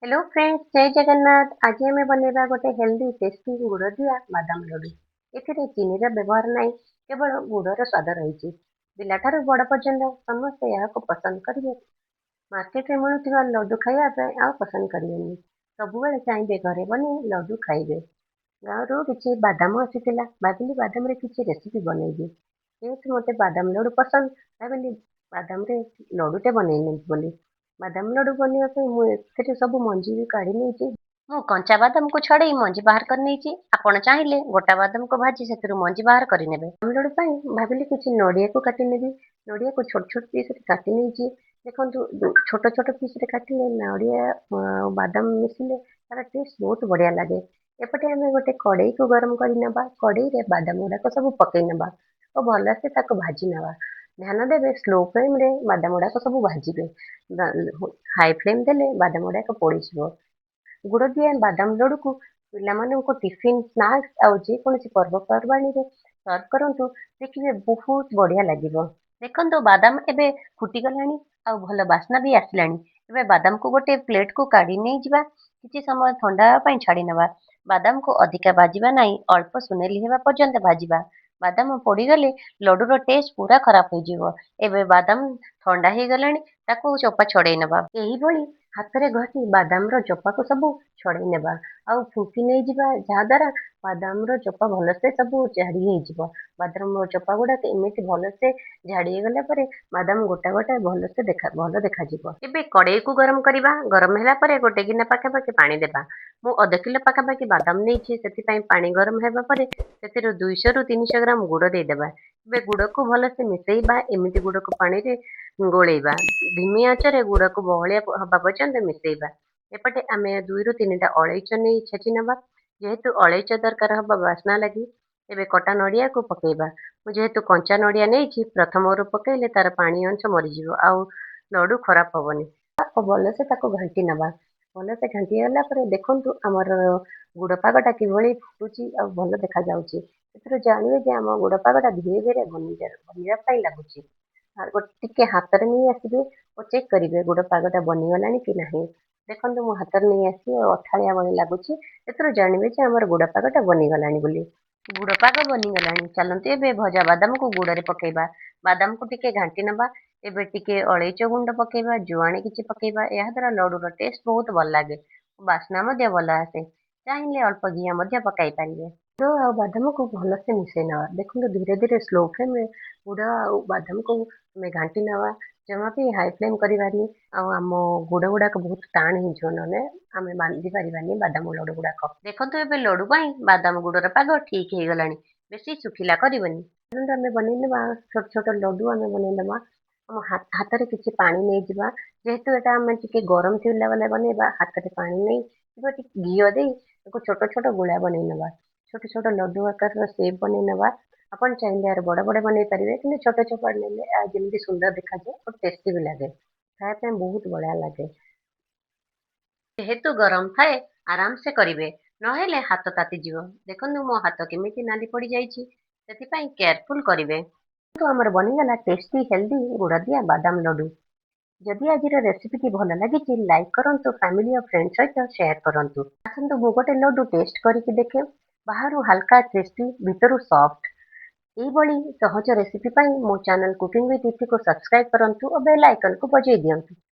Hello friends, ଜୟ ଜଗନ୍ନାଥ। ଆଜି ଆମେ ବନେଇବା ଗୋଟେ ହେଲ୍ଦି, ଟେଷ୍ଟି ଗୁଡ଼ ଦିଆ ବାଦାମ ଲଡ଼ୁ। ଏଥିରେ ଚିନିର ବ୍ୟବହାର ନାହିଁ, କେବଳ ଗୁଡ଼ର ସ୍ୱାଦ ରହିଛି। ପିଲାଠାରୁ ବଡ଼ ପର୍ଯ୍ୟନ୍ତ ସମସ୍ତେ ଏହାକୁ ପସନ୍ଦ କରିବେ। ମାର୍କେଟରେ ମିଳୁଥିବା ଲଡ଼ୁ ଖାଇବା ପାଇଁ ଆଉ ପସନ୍ଦ କରିବେନି। ସବୁବେଳେ ଚାହିଁବେ ଘରେ ବନେଇ ଲଡ଼ୁ ଖାଇବେ। ଗାଁରୁ କିଛି ବାଦାମ ଆସିଥିଲା, ଭାବିଲି ବାଦାମରେ କିଛି ରେସିପି ବନେଇବି। ଯେହେତୁ ମୋତେ ବାଦାମ ଲଡ଼ୁ ପସନ୍ଦ, ଭାବିଲି ବାଦାମରେ ଲଡ଼ୁଟେ ବନେଇ ନେବି ବୋଲି। ବାଦାମ ଲଡ଼ୁ ବନେଇବା ପାଇଁ ମୁଁ ଏଥିରେ ସବୁ ମଞ୍ଜି ବି କାଢ଼ି ନେଇଛି। ମୁଁ କଞ୍ଚା ବାଦାମକୁ ଛଡ଼େଇ ମଞ୍ଜି ବାହାର କରିନେଇଛି। ଆପଣ ଚାହିଁଲେ ଗୋଟା ବାଦାମକୁ ଭାଜି ସେଥିରୁ ମଞ୍ଜି ବାହାର କରିନେବେ। ବାଦାମ ଲଡ଼ୁ ପାଇଁ ଭାବିଲି କିଛି ନଡ଼ିଆକୁ କାଟି ନେବି। ନଡ଼ିଆକୁ ଛୋଟ ଛୋଟ ପିସ୍ରେ କାଟି ନେଇଛି। ଦେଖନ୍ତୁ, ଛୋଟ ଛୋଟ ପିସ୍ରେ କାଟିଲେ ନଡ଼ିଆ ଆଉ ବାଦାମ ମିଶିଲେ ତାର ଟେଷ୍ଟ ବହୁତ ବଢ଼ିଆ ଲାଗେ। ଏପଟେ ଆମେ ଗୋଟେ କଡ଼େଇକୁ ଗରମ କରି ନେବା। କଡ଼େଇରେ ବାଦାମ ଗୁଡ଼ାକ ସବୁ ପକେଇ ନେବା ଓ ଭଲସେ ତାକୁ ଭାଜି ନେବା। ଧ୍ୟାନ ଦେବେ, ସ୍ଲୋ ଫ୍ଲେମ୍ରେ ବାଦାମ ଗୁଡ଼ାକ ସବୁ ଭାଜିବେ। ହାଇ ଫ୍ଲେମ୍ ଦେଲେ ବାଦାମ ଗୁଡ଼ାକ ପୋଡ଼ିଯିବ। ଗୁଡ଼ ଦିଆ ବାଦାମ ଲଡ଼ୁକୁ ପିଲାମାନଙ୍କୁ ଟିଫିନ୍, ସ୍ନାକ୍ସ ଆଉ ଯେକୌଣସି ପର୍ବପର୍ବାଣିରେ ସର୍ଭ କରନ୍ତୁ, ଦେଖିବେ ବହୁତ ବଢ଼ିଆ ଲାଗିବ। ଦେଖନ୍ତୁ, ବାଦାମ ଏବେ ଫୁଟିଗଲାଣି ଆଉ ଭଲ ବାସ୍ନା ବି ଆସିଲାଣି। ଏବେ ବାଦାମକୁ ଗୋଟେ ପ୍ଲେଟକୁ କାଢ଼ି ନେଇଯିବା। କିଛି ସମୟ ଥଣ୍ଡା ହେବା ପାଇଁ ଛାଡ଼ି ନେବା। ବାଦାମକୁ ଅଧିକା ଭାଜିବା ନାହିଁ, ଅଳ୍ପ ସୁନେଲି ହେବା ପର୍ଯ୍ୟନ୍ତ ଭାଜିବା। ବାଦାମ ପୋଡ଼ିଗଲେ ଲଡ଼ୁର ଟେଷ୍ଟ ପୁରା ଖରାପ ହୋଇଯିବ। ଏବେ ବାଦାମ ଥଣ୍ଡା ହେଇଗଲାଣି, ତାକୁ ଚୋପା ଛଡ଼େଇ ନେବା। ଏହିଭଳି ହାତରେ ଘଷି ବାଦାମର ଚୋପାକୁ ସବୁ ଛଡ଼େଇ ନେବା ଆଉ ଫୁଙ୍କି ନେଇଯିବା, ଯାହାଦ୍ୱାରା ବାଦାମର ଚୋପା ଭଲସେ ସବୁ ଝାଡ଼ି ହେଇଯିବ। ବାଦାମର ଚୋପା ଗୁଡ଼ାକ ଏମିତି ଭଲସେ ଝାଡ଼ି ହେଇଗଲା ପରେ ବାଦାମ ଗୋଟା ଗୋଟା ଭଲସେ ଦେଖା ଭଲ ଦେଖାଯିବ। ଏବେ କଡ଼େଇକୁ ଗରମ କରିବା। ଗରମ ହେଲା ପରେ ଗୋଟେ ଗିନା ପାଖାପାଖି ପାଣି ଦେବା। ମୁଁ ଅଧ କିଲୋ ପାଖାପାଖି ବାଦାମ ନେଇଛି, ସେଥିପାଇଁ ପାଣି ଗରମ ହେବା ପରେ ସେଥିରୁ 200ରୁ 300 ଗ୍ରାମ ଗୁଡ଼ ଦେଇଦେବା। ଏବେ ଗୁଡ଼କୁ ଭଲସେ ମିଶେଇବା। ଏମିତି ଗୁଡ଼କୁ ପାଣିରେ ଗୋଳେଇବା। ଧିମି ଆଞ୍ଚରେ ଗୁଡ଼କୁ ବହଳିଆ ହେବା ପର୍ଯ୍ୟନ୍ତ ମିଶେଇବା। ଏପଟେ ଆମେ ଦୁଇରୁ ତିନିଟା ଅଳେଇଚ ନେଇ ଛେଚି ନେବା, ଯେହେତୁ ଅଳେଇଚ ଦରକାର ହେବ ବାସ୍ନା ଲାଗି। ଏବେ କଟା ନଡ଼ିଆକୁ ପକେଇବା। ମୁଁ ଯେହେତୁ କଞ୍ଚା ନଡ଼ିଆ ନେଇଛି, ପ୍ରଥମରୁ ପକେଇଲେ ତାର ପାଣି ଅଂଶ ମରିଯିବ ଆଉ ଲଡ଼ୁ ଖରାପ ହେବନି। ଆଉ ଭଲସେ ତାକୁ ଘାଣ୍ଟି ନେବା। ଭଲସେ ଘାଣ୍ଟି ହେଲା ପରେ ଦେଖନ୍ତୁ, ଆମର ଗୁଡ଼ ପାଗଟା କିଭଳି ଫୁଟୁଛି ଆଉ ଭଲ ଦେଖାଯାଉଛି। ସେଥିରୁ ଜାଣିବେ ଯେ ଆମ ଗୁଡ଼ ପାଗଟା ଧୀରେ ଧୀରେ ବନିବା ପାଇଁ ଲାଗୁଛି। ଗୋଟେ ଟିକେ ହାତରେ ନେଇ ଆସିବେ ଓ ଚେକ୍ କରିବେ ଗୁଡ଼ ପାଗଟା ବନିଗଲାଣି କି ନାହିଁ। ଦେଖନ୍ତୁ, ମୁଁ ହାତରେ ନେଇ ଆସି ଆଉ ଅଠାଳିଆ ଭଳି ଲାଗୁଛି। ଏଥିରୁ ଜାଣିବେ ଯେ ଆମର ଗୁଡ଼ ପାଗଟା ବନିଗଲାଣି ବୋଲି। ଗୁଡ଼ ପାଗ ବନିଗଲାଣି। ଚାଲନ୍ତୁ, ଏବେ ଭଜା ବାଦାମକୁ ଗୁଡ଼ରେ ପକେଇବା। ବାଦାମକୁ ଟିକେ ଘାଣ୍ଟି ନେବା। ଏବେ ଟିକେ ଅଳେଇଚ ଗୁଣ୍ଡ ପକେଇବା, ଜୁଆଣି କିଛି ପକେଇବା। ଏହାଦ୍ୱାରା ଲଡ଼ୁର ଟେଷ୍ଟ ବହୁତ ଭଲ ଲାଗେ, ବାସ୍ନା ମଧ୍ୟ ଭଲ ଆସେ। ଚାହିଁଲେ ଅଳ୍ପ ଘିଅ ମଧ୍ୟ ପକାଇ ପାରିବେ। ଗୁଡ଼ ଆଉ ବାଦାମକୁ ଭଲସେ ମିଶାଇ ନେବା। ଦେଖନ୍ତୁ, ଧୀରେ ଧୀରେ ସ୍ଲୋ ଫ୍ଲେମ୍ରେ ଗୁଡ଼ ଆଉ ବାଦାମକୁ ଆମେ ଘାଣ୍ଟି ନେବା। ଜମା ବି ହାଇ ଫ୍ଲେମ୍ କରିବାନି, ଆଉ ଆମ ଗୁଡ଼ ଗୁଡ଼ାକ ବହୁତ ଟାଣ ହେଇଯିବ, ନହେଲେ ଆମେ ବାନ୍ଧି ପାରିବାନି ବାଦାମ ଲଡ଼ୁ ଗୁଡ଼ାକ। ଦେଖନ୍ତୁ, ଏବେ ଲଡ଼ୁ ପାଇଁ ବାଦାମ ଗୁଡ଼ର ପାଗ ଠିକ୍ ହେଇଗଲାଣି। ବେଶୀ ଶୁଖିଲା କରିବନି। ଚାଲନ୍ତୁ, ଆମେ ବନେଇ ନେବା। ଛୋଟ ଛୋଟ ଲଡ଼ୁ ଆମେ ବନେଇ ନେବା। ଆମ ହାତରେ କିଛି ପାଣି ନେଇଯିବା। ଯେହେତୁ ଏଇଟା ଆମେ ଟିକେ ଗରମ ଥିଲା ବେଳେ ବନେଇବା, ହାତରେ ପାଣି ନେଇ କିମ୍ବା ଟିକେ ଘିଅ ଦେଇ ତାକୁ ଛୋଟ ଛୋଟ ଗୁଳା ବନେଇ ନେବା। ଛୋଟ ଛୋଟ ଲଡ଼ୁ ଆକାରର ସେପ୍ ବନେଇ ନେବା। ଆପଣ ଚାହିଁଲେ ଏହାର ବଡ଼ ବଡ଼ ବନେଇ ପାରିବେ, କିନ୍ତୁ ଛୋଟ ଛୋଟ ବନେଇଲେ ଏହା ଯେମିତି ସୁନ୍ଦର ଦେଖାଯାଏ ଓ ଟେଷ୍ଟି ବି ଲାଗେ। ଖାଇବା ପାଇଁ ବହୁତ ବଢ଼ିଆ ଲାଗେ। ଯେହେତୁ ଗରମ ଥାଏ, ଆରାମସେ କରିବେ, ନହେଲେ ହାତ ତାତିଯିବ। ଦେଖନ୍ତୁ, ମୋ ହାତ କେମିତି ନାଲି ପଡ଼ିଯାଇଛି। ସେଥିପାଇଁ କେୟାରଫୁଲ୍ କରିବେ। ଆମର ବନିଗଲା ଟେଷ୍ଟି, ହେଲ୍ଦି ଗୁଡ଼ ଦିଆ ବାଦାମ ଲଡ଼ୁ। ଯଦି ଆଜିର ରେସିପିଟି ଭଲ ଲାଗିଛି, ଲାଇକ୍ କରନ୍ତୁ, ଫ୍ୟାମିଲି ଆଉ ଫ୍ରେଣ୍ଡ ସହିତ ସେୟାର କରନ୍ତୁ। ଆସନ୍ତୁ, ମୁଁ ଗୋଟେ ଲଡ଼ୁ ଟେଷ୍ଟ କରିକି ଦେଖେ। ବାହାରୁ ହାଲକା କ୍ରିସ୍ପି, ଭିତରୁ ସଫ୍ଟ। ଏଇଭଳି ସହଜ ରେସିପି ପାଇଁ ମୋ ଚ୍ୟାନେଲ କୁକିଂ ୱିଥ୍ ଇଫିକୁ ସବସ୍କ୍ରାଇବ୍ କରନ୍ତୁ ଓ ବେଲ୍ ଆଇକନ୍କୁ ବଜାଇ ଦିଅନ୍ତୁ।